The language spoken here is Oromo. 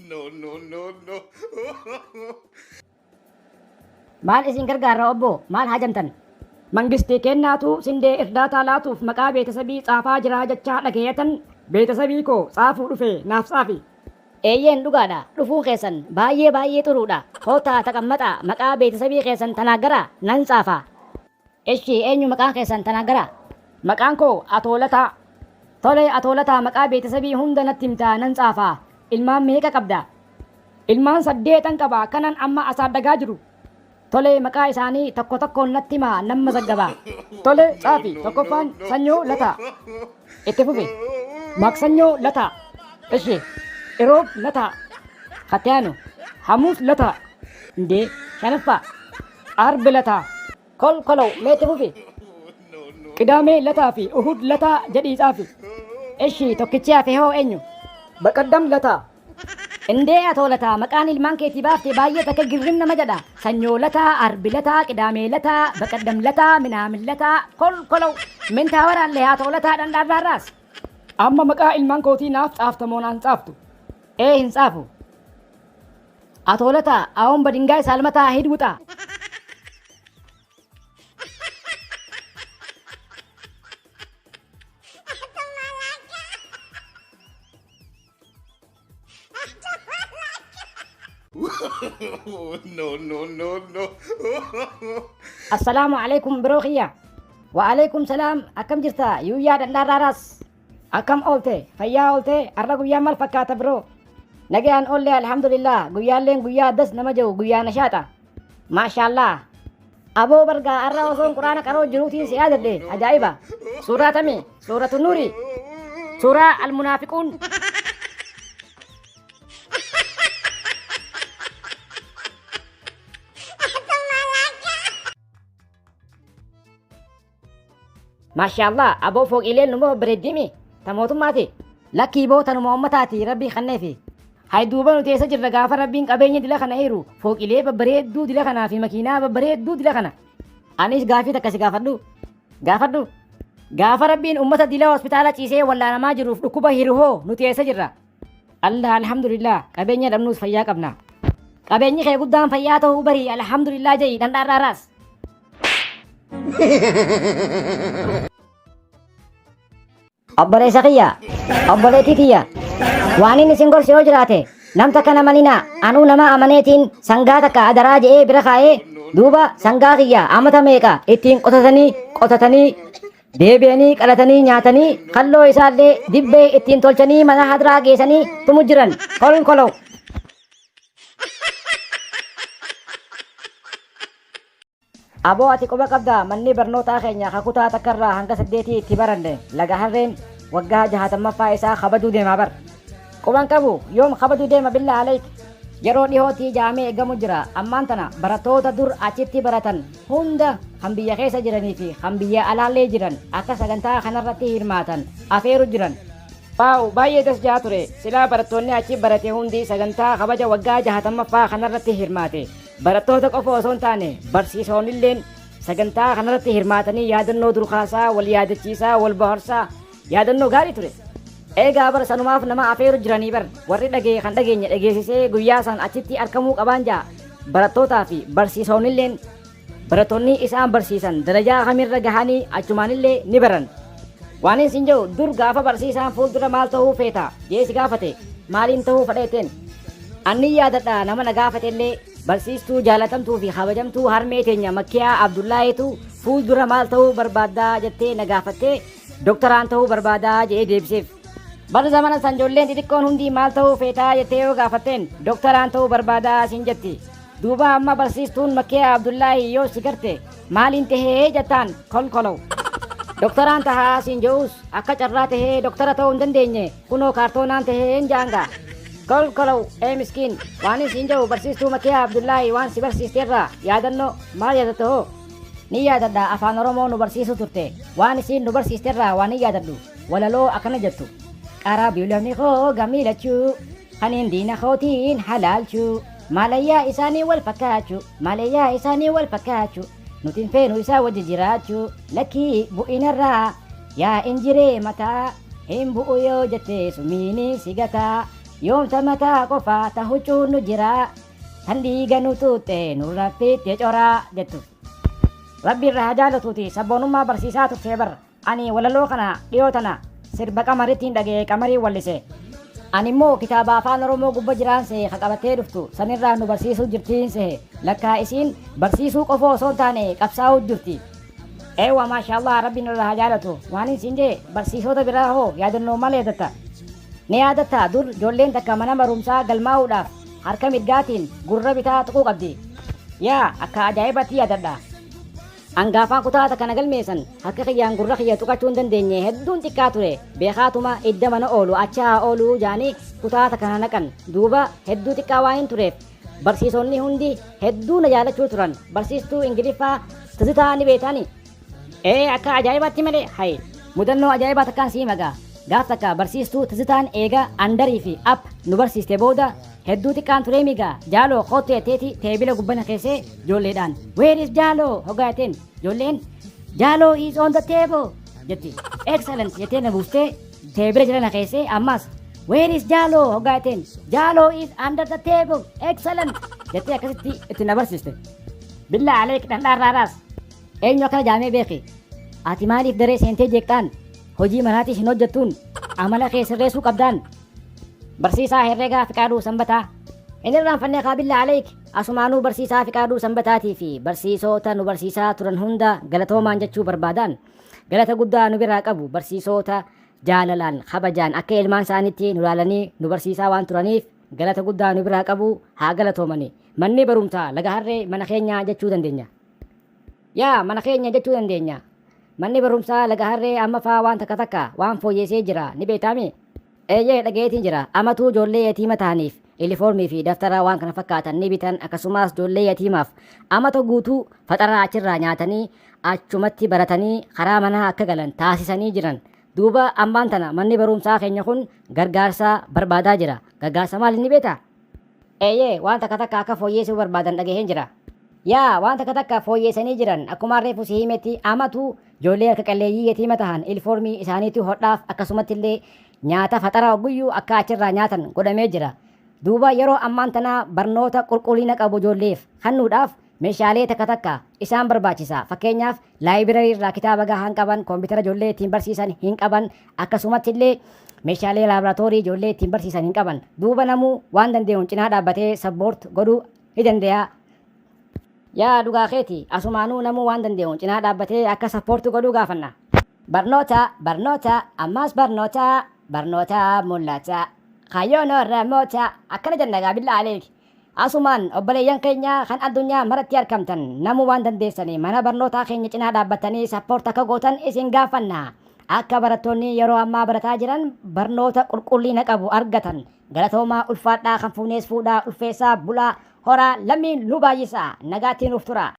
No, no, no, no. Maal isin gargaarra obbo? Maal haajamtan? Mangistii kennaatu sindee irdaataa laatuuf maqaa beetasabii tsaafaa jiraa jechaa dhageeyatan beetasabii koo tsaafuu dhufe naaf tsaafi. Eeyyeen dhugaadha. Dhufuun keessan baay'ee baay'ee xuruudha. Kootaa taqammaxaa maqaa beetasabii keessan tanaaggaraa nan tsaafa. Eshi eenyu maqaan keessan tanaaggaraa? Maqaan koo Atoolataa. Tole Atoolataa maqaa beetasabii hunda natti himtaa nan tsaafaa. Ilmaan meeqa qabda? Ilmaan 8 qaba kanan amma asaaddagaa jiru. Tole maqaa isaanii tokko tokkoon natti himaa nan mazaggaba. Tole tsaafi tokkoffaan Sanyoo Lataa. Itti fufi. Maksanyoo Lataa. Eshi Iroob Lataa. Kattiyaanu Hamuus Lataa. Indee shanaffaa Arbi Lataa. Kol kolow mee itti fufi. Qidaamee Lataa fi Uhud Lataa jedhii tsaafi. Eshi tokkichi hafe hoo eenyu? Baqaddam Lataa. Indee Atoo Lataa maqaan ilmaan keetii baafte baay'ee takka girrim nama jedha. Sanyoo Lataa, Arbi Lataa, Qidaamee Lataa, Baqaddam Lataa, Minaamin Lataa, kol kolow. Min taawaraallee Atoo Lataa dhandhaarraarraas. Amma maqaa ilmaan kootii naaf tsaafta moo naan tsaaftu? Ee hin tsaafu. Atoo Lataa, aawon badingaay saalmataa hid wuxaa. No, no, no, no. Assalaamu alaikum biroo kiyya. Wa alaikum salaam akkam jirta yuuyyaa dhandhaarraaraas. Akkam oolte fayyaa oolte har'a guyyaa maal fakkaata biroo. Nagayaan oolle alhamdulillah guyyaalleen guyyaa das nama jiru guyyaa nashaaxa. Maashaallah. Aboo bargaa har'a osoon quraana qaroo jiruutiin si yaadadhe ajaa'iba. Suuraa tami? Suuratu Nuuri. Suuraa Almunaafiquun. Maashaallah aboo fooqiileen numa babbareeddimi ta mootummaati. Lakkii boo tanuma ummataati rabbii kanneefi. Hay duuba nuti eessa jirra gaafa rabbiin qabeenya dila kana hiru fooqiilee babbareedduu dila kanaa fi makiinaa babbareedduu dila kana. Anis gaafii takka si gaafadhu. Gaafadhu. Gaafa rabbiin ummata dila hospitaala ciisee wallaanamaa jiruuf dhukkuba hiru hoo nuti eessa jirra? Allah alhamdulillah qabeenya dhabnuus fayyaa qabna. Qabeenyi kee guddaan fayyaa ta'uu barii alhamdulillah jedhi dhandhaarraaraas. Obboleessa kiyya, obboleettii tiyya, waan inni isin gorse yoo jiraate nam takka nama nina anuu nama amaneetiin sangaa takka adaraa je'ee bira kaa'ee duuba sangaa kiyya amata meeqa ittiin qotatanii qotatanii deebi'anii qalatanii nyaatanii kalloo isaallee dibbee ittiin tolchanii mana hadraa geessanii tumu jiran kolkolow. Aboo ati quba qabdaa manni barnootaa keenya ka kutaa takkarraa hanga 8 itti baranne laga harreen waggaa 60ffaa isaa kabajuu deemaa bar. Quban qabu yoom kabajuu deema billaa aleyk. Yeroo dhihootti jaamee eegamu jira ammaan tana barattoota dur achitti baratan hunda kan biyya keessa jiranii fi kan biyya alaallee jiran akka sagantaa kanarratti hirmaatan afeeru jiran. Waaw baay'ee das jaa ture silaa barattoonni achi barate hundi sagantaa kabaja waggaa 60ffaa kanarratti hirmaate. Barattoota qofa osoo hin taane barsiisoonnilleen sagantaa kanarratti hirmaatanii yaadannoo dur kaasaa, wal yaadachiisaa, wal bohaarsaa yaadannoo gaarii ture. Eegaa bar sanumaaf nama afeeru jiranii bar warri dhagee kan dhageenye dhageessisee guyyaa san achitti arkamuu qabaan jaa barattootaa fi barsiisoonnilleen barattoonni isaan barsiisan darajaa kamirra gahanii achumaanillee ni baran. Waan hin sin jedhu dur gaafa barsiisaan fuuldura maal ta'uu feeta jee si gaafate maaliin ta'uu fedha jetteen. Anni yaadadha nama na gaafatellee barsiistuu jaalatamtuu fi kabajamtuu harmee teenya Makkiyaa Abdullaahiitu fuuldura maal ta'uu barbaaddaa jettee na gaafattee doktoraan ta'uu barbaadaa jedhee deebiseef. Bar zamana san ijoolleen xixiqqoon hundi maal ta'uu feetaa jettee yoo gaafatteen doktoraan ta'uu barbaadaa siin jetti. Duuba amma barsiistuun Makkiyaa Abdullaahi yoo si garte maaliin tahee jettaan kolkolow. Doktoraan tahaa siin je'us akka carraa tahee doktora ta'uu hin dandeenye kunoo kaartoonaan tahee hin ja'angaa. Kolkolow ee miskiin waan siin je'u barsiistuu Makkiyaa Abdullaahi waan si barsiisteerraa yaadannoo maal yaadatta hoo? Ni yaadadha afaan Oromoo nu barsiisuu turte waan isiin nu barsiisterraa waan hin yaadadhu walaloo akkana jettu. Qara biiloonni koo gamii lachuu kaniin diina kootiin halaalchuu maalayyaa isaanii wal fakkaachuu maalayyaa isaanii wal fakkaachuu nuti hin feenu isaa wajji jiraachuu lakkii bu'inarraa yaa injiree mataa hin bu'u yoo jettee sumiini si gataa. Yoomsa mataa qofaa ta huccuun nu jiraa tan dhiiga nu tuutte nurra fiitte coraa jettu. Rabbi irraa haa jaalatuuti sabboonummaa barsiisaa turtee bar. Ani walaloo kana dhiyoo tana sirba qamarittiin dhaga'ee qamarii wallise. Ani immoo kitaaba afaan Oromoo gubba jiraan sehe ka qabattee dhuftu sanirraa nu barsiisuu jirtiin sehe lakkaa isiin barsiisuu qofa osoo hin taane qabsaa'uu jirti. Eewwa maashaallah rabbiin irraa haa jaalatu. Waan hin siin jee barsiisota biraa hoo yaadannoo maal yaadatta? Ni yaadatta dur ijoolleen takka mana barumsaa galmaa'uudhaaf harka mirgaatiin gurra bitaa tuquu qabdi. Yaa akka ajaa'ibatti yaadadha. Angaafaan kutaa takka na galmeessan harka kiyyaan gurra kiyya tuqachuu hin dandeenye hedduun xiqqaa ture beekaatuma idda mana oolu achi haa ooluu jaanii kutaa takka na naqan duuba hedduu xiqqaa waan hin tureef barsiisonni hundi hedduu na jaalachuu turan barsiistuu ingiliffaa Tizitaa ni beektaani? Ee akka ajaa'ibaatti malee hay mudannoo ajaa'ibaa takkaan sii magaa gaaf takka barsiistuu Tizitaan eega andarii fi app nu barsiiste booda hedduu xiqqaan turee migaa jaaloo koottu jetteeti teebila gubbana keessee ijoolleedhaan where is jaaloo hoggaa jetteen ijoolleen jaaloo is on the table jetti excellent jettee na buuftee teebila jala na keessee ammas where is jaaloo hoggaa jetteen jaaloo is under the table excellent jettee akkasitti itti na barsiiste. Billaa aleek dhandhaarraadhaas eenyu akkana jaamee beeki ati maaliif daree seentee jeeqxaan hojii manaatis hin hojjettuun amala kee sirreessuu qabdaan barsiisaa herreegaa Fiqaaduu Sanbataa hin irraanfanne kaa billaa aleek asumaanuu barsiisaa Fiqaaduu Sanbataatii fi barsiisota nu barsiisaa turan hunda galatoomaan jechuu barbaadaan galata guddaa nu biraa qabu barsiisota jaalalaan kabajaan akka ilmaan isaaniitti nu laalanii nu barsiisaa waan turaniif galata guddaa nu biraa qabu haa galatoomani. Manni barumsaa laga harree mana keenya jechuu dandeenya. Yaa mana keenya jechuu dandeenya. Manni barumsaa laga harree amma faa waan takka takka waan fooyyessee jira ni beektaami? Eeyyee dhagayeetiin jira. Amatuu ijoollee yatiima ta'aniif ilifoormii fi daftara waan kana fakkaatan ni bitan akkasumas ijoollee yatiimaaf amata guutuu faxaraa achirraa nyaatanii achumatti baratanii karaa manaa akka galan taasisanii jiran. Duuba ammaan tana manni barumsaa keenya kun gargaarsa barbaadaa jira. Gargaarsa maali ni beektaa? Eeyyee waan takka takka akka fooyyeessuu barbaadan dhagaheen jira. Yaa waan takka takka fooyyeessanii jiran akkumaan reefu si himetti amatu ijoollee harka qalleeyyii yatiima tahan ilfoormii isaaniitu hodhaaf akkasumatti illee nyaata faxara guyyuu akka achirraa nyaatan godhamee jira. Duuba yeroo ammaan tanaa barnoota qulqullina qabu ijoolleef kennuudhaaf meeshaalee takka takka isaan barbaachisa. Fakkeenyaaf laayibirarii irraa kitaaba gahaa hin qaban, koompitara ijoollee ittiin barsiisan hin qaban, akkasumatti illee meeshaalee laaboraatoorii ijoollee ittiin barsiisan hin qaban. Duuba namuu waan danda'uun cinaa dhaabbatee support godhuu ni danda'a. Yaa dhugaa keeti asumaanuu namuu waan danda'uun cinaa dhaabbatee akka support godhuu gaafanna. Barnoota, barnoota, ammaas barnoota, barnoota mul'ata. Kaayyoon Oromoota akkana jenna gaa billaa aleeki. Asumaan obboleeyyan keenya kan addunyaa maratti argamtan namuu waan dandeessanii mana barnootaa keenya cinaa dhaabbatanii support akka gootan isin gaafanna. Akka barattoonni yeroo ammaa barataa jiran barnoota qulqullina qabu argatan galatoomaa ulfaadhaa kan fuunees fuudhaa ulfeessaa bulaa horaa lammiin nu baay'isaa nagaatti nuuf tura.